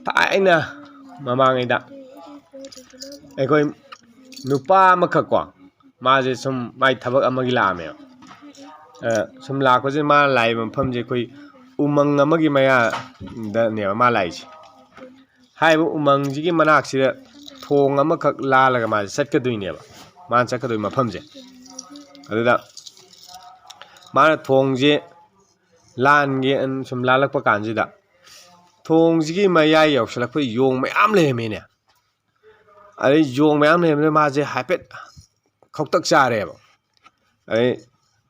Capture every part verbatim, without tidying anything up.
ꯊꯥꯏꯅ ꯃꯃꯥꯡꯉꯩꯗ ꯑꯩꯈꯣꯏ ꯅꯨꯄꯥ ꯑꯃꯈꯛ ꯀꯣ, ꯃꯥꯁꯦ ꯁꯨꯝ ꯃꯥꯏ ꯊꯕꯛ ꯑꯃꯒꯤ ꯂꯥꯛꯑꯝꯃꯦꯕ꯫ ꯑ, ꯁꯨꯝ ꯂꯥꯛꯄꯁꯦ, ꯃꯥꯅ ꯂꯥꯛꯏꯕ ꯃꯐꯝꯁꯦ ꯑꯩꯈꯣꯏ ꯎꯃꯪ ꯑꯃꯒꯤ ꯃꯌꯥꯗꯅꯦꯕ ꯃꯥ ꯂꯥꯛꯏꯁꯦ꯫ ꯍꯥꯏꯔꯤꯕ ꯎꯃꯪꯁꯤꯒꯤ ꯃꯅꯥꯛꯁꯤꯗ ꯊꯣꯡ ꯑꯃꯈꯛ ꯂꯥꯜꯂꯒ ꯃꯥꯁꯦ ꯆꯠꯀꯗꯣꯏꯅꯦꯕ, ꯃꯥꯅ ꯆꯠꯀꯗꯣꯏ ꯃꯐꯝꯁꯦ꯫ ꯑꯗꯨꯗ ꯃꯥꯅ ꯊꯣꯡꯁꯦ ꯂꯥꯟꯒꯦ ꯁꯨꯝ ꯂꯥꯜꯂꯛꯄ ꯀꯥꯟꯁꯤꯗ, ꯊꯣꯡꯁꯤꯒꯤ ꯃꯌꯥꯏ ꯌꯧꯁꯤꯜꯂꯛꯄꯗ ꯌꯣꯡ ꯃꯌꯥꯝ ꯂꯩꯔꯝꯃꯦꯅꯦ꯫ ꯑꯗꯩ ꯌꯣꯡ ꯃꯌꯥꯝ ꯂꯩꯔꯝꯕꯗ ꯃꯥꯁꯦ ꯍꯥꯏꯐꯦꯠ ꯈꯧꯇꯛ ꯆꯥꯔꯦꯕ꯫ ꯑꯗꯩ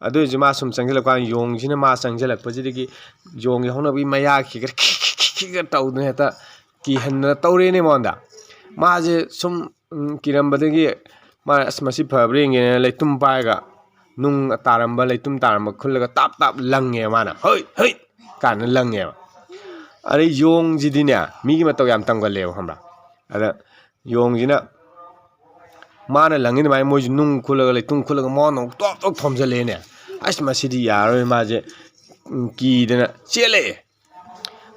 ꯑꯗꯨ ꯑꯣꯏꯔꯁꯨ ꯃꯥ ꯁꯨꯝ ꯆꯪꯁꯤꯜꯂꯛꯄ ꯀꯥꯟꯗ, ꯌꯣꯡꯁꯤꯅ ꯃꯥ ꯆꯪꯁꯤꯜꯂꯛꯄꯁꯤꯗꯒꯤ ꯌꯣꯡꯒꯤ ꯍꯧꯅꯕꯤ ꯃꯌꯥ ꯈꯤꯒ ꯈꯤꯒ ꯇꯧꯗꯅ ꯍꯦꯛꯇ ꯀꯤꯍꯟꯗꯅ ꯇꯧꯔꯦꯅꯦ ꯃꯉꯣꯟꯗ꯫ ꯃꯥꯁꯦ ꯁꯨꯝ, ꯎꯝ, ꯀꯤꯔꯝꯕꯗꯒꯤ ꯃꯥ, "ꯑꯁ, ꯃꯁꯤ ꯐꯕ꯭ꯔꯥ ꯌꯦꯡꯒꯦꯅ" ꯂꯩꯇꯨꯝ ꯄꯥꯏꯔꯒ, ꯅꯨꯡ ꯇꯥꯔꯝꯕ, ꯂꯩꯇꯨꯝ ꯇꯥꯔꯝꯕ ꯈꯨꯜꯂꯒ ꯇꯥꯞ ꯇꯥꯞ ꯂꯪꯉꯦ ꯃꯥꯅ꯫ "ꯍꯩ! ꯍꯩ!" ꯀꯥꯏꯅ ꯂꯪꯉꯦꯕ꯫ ꯑꯗꯩ ꯌꯣꯡꯁꯤꯗꯤꯅꯦ, ꯃꯤꯒꯤ ꯃꯇꯧ ꯌꯥꯝ ꯇꯝꯒꯜꯂꯦꯕ, ꯈꯪꯕ꯭ꯔꯥ? ꯑꯗ ꯌꯣꯡꯁꯤꯅ ꯃꯥꯅ ꯂꯪꯉꯤ ꯑꯗꯨꯃꯥꯏꯅ ꯃꯣꯏꯁꯨ ꯅꯨꯡ ꯈꯨꯜꯂꯒ, ꯂꯩꯇꯨꯝ ꯈꯨꯜꯂꯒ ꯃꯉꯣꯟꯗ ꯑꯃꯨꯛ ꯇꯣꯞ ꯇꯣꯞ ꯊꯣꯝꯖꯤꯜꯂꯛꯑꯦꯅꯦ꯫ "ꯑꯁ, ꯃꯁꯤꯗꯤ ꯌꯥꯔꯔꯣꯏ", ꯃꯥꯁꯦ, ꯎꯝ, ꯀꯤꯗꯅ ꯆꯦꯜꯂꯛꯑꯦ꯫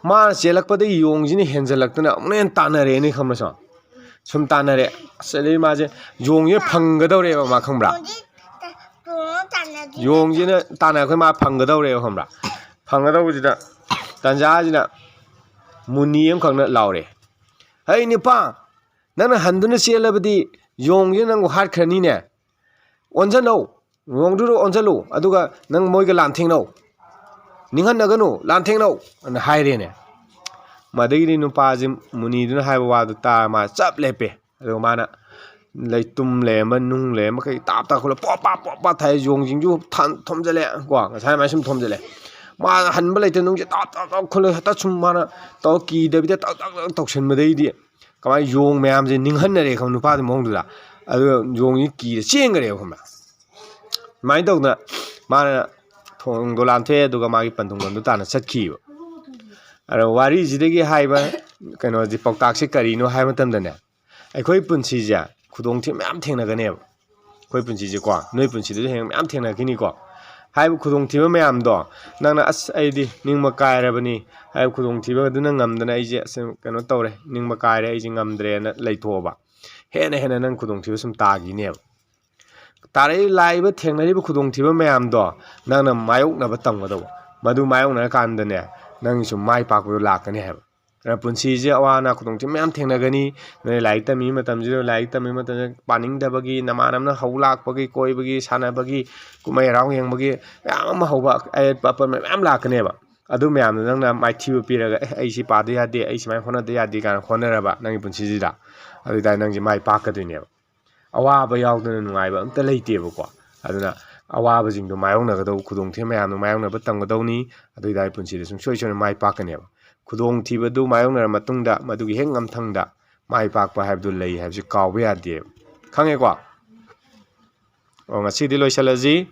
ꯃꯥꯅ ꯆꯦꯜꯂꯛꯄꯗꯒꯤ ꯌꯣꯡꯁꯤꯅ ꯍꯦꯟꯖꯜꯂꯛꯇꯅ ꯑꯃꯨꯛꯅ ꯍꯦꯟꯅ ꯇꯥꯟꯅꯔꯛꯑꯦꯅꯦ, ꯈꯪꯕ꯭ꯔꯥ? ꯁꯨꯝ ꯇꯥꯟꯅꯔꯦ꯫ ꯑꯁ, ꯑꯗꯩ ꯃꯥꯁꯦ, ꯌꯣꯡꯁꯤꯅ ꯐꯪꯒꯗꯧꯔꯦꯕ ꯃꯥ, ꯈꯪꯕ꯭ꯔꯥ? ꯌꯣꯡꯁꯤꯅ ꯇꯥꯟꯅꯔꯛꯄꯩ ꯃꯥ ꯐꯪꯒꯗꯧꯔꯦꯕ, ꯈꯪꯕ꯭ꯔꯥ? ꯐꯪꯒꯗꯧꯕꯁꯤꯗ, ꯇꯟꯖꯥꯁꯤꯗ ꯃꯨꯅꯤ ꯑꯃꯈꯛꯅ ꯂꯥꯎꯔꯦ, "ꯍꯩ ꯅꯨꯄꯥ, ꯅꯪꯅ ꯍꯟꯗꯨꯅ ꯆꯦꯜꯂꯕꯗꯤ ꯌꯣꯡꯁꯤꯅ ꯅꯪꯕꯨ ꯍꯥꯠꯈ꯭ꯔꯅꯤꯅꯦ꯫ ꯑꯣꯟꯁꯤꯜꯂꯣ, ꯌꯣꯡꯗꯨꯗ ꯑꯣꯟꯁꯤꯜꯂꯨ, ꯑꯗꯨꯒ ꯅꯪ ꯃꯣꯏꯒ ꯂꯥꯟꯊꯦꯡꯅꯧ꯫ ꯅꯤꯡꯍꯟꯅꯒꯅꯨ, ꯂꯥꯟꯊꯦꯡꯅꯧ", ꯑꯅ ꯍꯥꯏꯔꯦꯅꯦ꯫ ꯃꯗꯒꯤꯗꯤ ꯅꯨꯄꯥꯁꯤ ꯃꯨꯅꯤꯗꯨꯅ ꯍꯥꯏꯕ ꯋꯥꯗꯨ ꯇꯥꯔ ꯃꯥ ꯆꯞ ꯂꯦꯞꯄꯦ꯫ ꯑꯗꯨꯒ ꯃꯥꯅ ꯂꯩꯇꯨꯝ ꯂꯩꯔꯝꯕ, ꯅꯨꯡ ꯂꯩꯔꯝꯕ ꯀꯩ ꯇꯥꯞ ꯇꯥꯞ ꯈꯨꯜꯂ ꯄꯣꯞ ꯄꯥꯞ ꯄꯣꯞ ꯄꯥꯞ ꯊꯥꯏ, ꯌꯣꯡꯁꯤꯡꯁꯨ ꯊꯥꯟ-, ꯊꯣꯝꯖꯤꯜꯂꯦ ꯀꯣ, ꯉꯁꯥꯏ ꯑꯗꯨꯃꯥꯏꯅ ꯁꯨꯝ ꯊꯣꯝꯖꯤꯜꯂꯦ꯫ ꯃꯥꯅ ꯍꯟꯕ ꯂꯩꯇꯦ, ꯅꯨꯡꯁꯦ ꯇꯥꯞ ꯇꯥꯞ ꯇꯥꯞ ꯈꯨꯜꯂ ꯍꯦꯛꯇ ꯁꯨꯝ ꯃꯥꯅ ꯇꯧ ꯀꯤꯗꯕꯤꯗ ꯇꯛ ꯇꯛ ꯇꯛ ꯇꯧꯁꯟꯕꯗꯩꯗꯤ ꯀꯃꯥꯏꯅ ꯌꯣꯡ ꯃꯌꯥꯝꯁꯦ ꯅꯤꯡꯍꯟꯅꯔꯦ ꯈꯪꯕ, ꯅꯨꯄꯥꯗꯨꯒꯤ ꯃꯑꯣꯡꯗꯨꯗ꯫ ꯑꯗꯨꯒ ꯌꯣꯡꯁꯤ ꯀꯤꯔ ꯆꯦꯟꯈꯔꯦꯕ, ꯈꯪꯕ꯭ꯔꯥ? ꯑꯗꯨꯃꯥꯏꯅ ꯇꯧꯗꯅ ꯃꯥꯅ ꯊꯣꯡꯗꯣ ꯂꯥꯟꯊꯣꯛꯑꯦ, ꯑꯗꯨꯒ ꯃꯥꯒꯤ ꯄꯟꯊꯨꯡꯐꯝꯗꯣ ꯇꯥꯟꯅ ꯆꯠꯈꯤꯕ꯫ ꯑꯗꯣ ꯋꯥꯔꯤꯁꯤꯗꯒꯤ ꯍꯥꯏꯕ ꯀꯩꯅꯣꯁꯦ, ꯄꯥꯎꯇꯥꯛꯁꯦ ꯀꯔꯤꯅꯣ ꯍꯥꯏꯕ ꯃꯇꯝꯗꯅꯦ, ꯑꯩꯈꯣꯏ ꯄꯨꯟꯁꯤꯁꯦ ꯈꯨꯗꯣꯡꯊꯤꯕ ꯃꯌꯥꯝ ꯊꯦꯡꯅꯒꯅꯦꯕ꯫ ꯑꯩꯈꯣꯏ ꯄꯨꯟꯁꯤꯁꯦꯀꯣ, ꯅꯣꯏ ꯄꯨꯟꯁꯤꯗꯁꯨ ꯍꯌꯦꯡ ꯃꯌꯥꯝ ꯊꯦꯡꯅꯈꯤꯅꯤꯀꯣ꯫ ꯍꯥꯏꯕ ꯈꯨꯗꯣꯡꯊꯤꯕ ꯃꯌꯥꯝꯗꯣ ꯅꯪꯅ "ꯑꯁ, ꯑꯩꯗꯤ ꯅꯤꯡꯕ ꯀꯥꯏꯔꯕꯅꯤ" ꯍꯥꯏꯕ ꯈꯨꯗꯣꯡꯊꯤꯕ ꯑꯗꯨꯅ ꯉꯝꯗꯅ "ꯑꯩꯁꯦ ꯑꯁ, ꯀꯩꯅꯣ ꯇꯧꯔꯦ, ꯅꯤꯡꯕ ꯀꯥꯏꯔꯦ, ꯑꯩꯁꯦ ꯉꯝꯗ꯭ꯔꯦꯅ" ꯂꯩꯊꯣꯛꯑꯕ, ꯍꯦꯟꯅ ꯍꯦꯟꯅ ꯅꯪ ꯈꯨꯗꯣꯡꯊꯤꯕ ꯁꯨꯝ ꯇꯥꯈꯤꯅꯦꯕ꯫ ꯇꯥꯔꯛꯏ ꯂꯥꯛꯏꯕ ꯊꯦꯡꯅꯔꯤꯕ ꯈꯨꯗꯣꯡꯊꯤꯕ ꯃꯌꯥꯝꯗꯣ ꯅꯪꯅ ꯃꯥꯌꯣꯛꯅꯕ ꯇꯝꯒꯗꯧꯕ꯫ ꯃꯗꯨ ꯃꯥꯌꯣꯛꯅꯔꯀꯥꯟꯗꯅꯦ, ꯅꯪꯒꯤꯁꯨ ꯃꯥꯏ ꯄꯥꯛꯄꯗꯣ ꯂꯥꯛꯀꯅꯤ ꯍꯥꯏꯕ꯫ ꯑꯗꯨꯅ ꯄꯨꯟꯁꯤꯁꯦ ꯑꯋꯥ ꯑꯅꯥ ꯈꯨꯗꯣꯡꯊꯤꯕ ꯃꯌꯥꯝ ꯊꯦꯡꯅꯒꯅꯤ꯫ ꯅꯣꯏ ꯂꯥꯏꯔꯤꯛ ꯇꯝꯃꯤꯕ ꯃꯇꯝꯁꯤꯗ, ꯂꯥꯏꯔꯤꯛ ꯇꯝꯃꯤꯕ ꯃꯇꯝꯗ ꯄꯥꯅꯤꯡꯗꯕꯒꯤ, ꯅꯃꯥꯟꯅꯕꯅ ꯍꯧ ꯂꯥꯛꯄꯒꯤ, ꯀꯣꯏꯕꯒꯤ, ꯁꯥꯟꯅꯕꯒꯤ, ꯀꯨꯝꯍꯩ ꯍꯔꯥꯎ ꯌꯦꯡꯕꯒꯤ ꯃꯌꯥꯝ ꯑꯃ ꯍꯧꯕ, ꯑꯌꯦꯠꯄ ꯑꯄꯟꯕ ꯃꯌꯥꯝ ꯂꯥꯛꯀꯅꯦꯕ꯫ ꯑꯗꯨ ꯃꯌꯥꯝꯗꯣ ꯅꯪꯅ ꯃꯥꯏꯊꯤꯕ ꯄꯤꯔꯒ, "ꯑꯦ, ꯑꯩ ꯁꯤ ꯄꯥꯗ ꯌꯥꯗꯦ, ꯑꯩ ꯁꯨꯃꯥꯏꯅ ꯍꯣꯠꯅꯗ ꯌꯥꯗꯦ" ꯀꯥꯏꯅ ꯍꯣꯠꯅꯔꯕ ꯅꯪꯒꯤ ꯄꯨꯟꯁꯤꯁꯤꯗ, ꯑꯗꯨ ꯑꯣꯏꯇꯥꯔꯗꯤ ꯅꯪꯁꯦ ꯃꯥꯏ ꯄꯥꯛꯀꯗꯣꯏꯅꯦꯕ꯫ ꯑꯋꯥꯕ ꯌꯥꯎꯗꯅ ꯅꯨꯡꯉꯥꯏꯕ ꯑꯝꯇ ꯂꯩꯇꯦꯕꯀꯣ꯫ ꯑꯗꯨꯅ ꯑꯋꯥꯕꯁꯤꯡꯗꯣ ꯃꯥꯌꯣꯛꯅꯒꯗꯧꯕ, ꯈꯨꯗꯣꯡꯊꯤꯕ ꯃꯌꯥꯝꯗꯣ ꯃꯥꯌꯣꯛꯅꯕ ꯇꯝꯒꯗꯧꯅꯤ꯫ ꯑꯗꯨ ꯑꯣꯏꯇꯥꯔꯗꯤ ꯄꯨꯟꯁꯤꯗ ꯁꯨꯡꯁꯣꯏ ꯁꯣꯏꯗꯅ ꯃꯥꯏ ꯄꯥꯛꯀꯅꯦꯕ꯫ ꯈꯨꯗꯣꯡꯊꯤꯕꯗꯨ ꯃꯥꯌꯣꯛꯅꯔ ꯃꯇꯨꯡꯗ, ꯃꯗꯨꯒꯤ ꯍꯦꯛ ꯉꯝꯊꯪꯗ ꯃꯥꯏ ꯄꯥꯛꯄ ꯍꯥꯏꯕꯗꯨ ꯂꯩ ꯍꯥꯏꯕꯁꯤ ꯀꯥꯎꯕ ꯌꯥꯗꯦꯕ꯫ ꯈꯪꯉꯦꯀꯣ? ꯑꯣ, ꯉꯁꯤꯗꯤ ꯂꯣꯏꯁꯤꯜꯂꯁꯤ꯫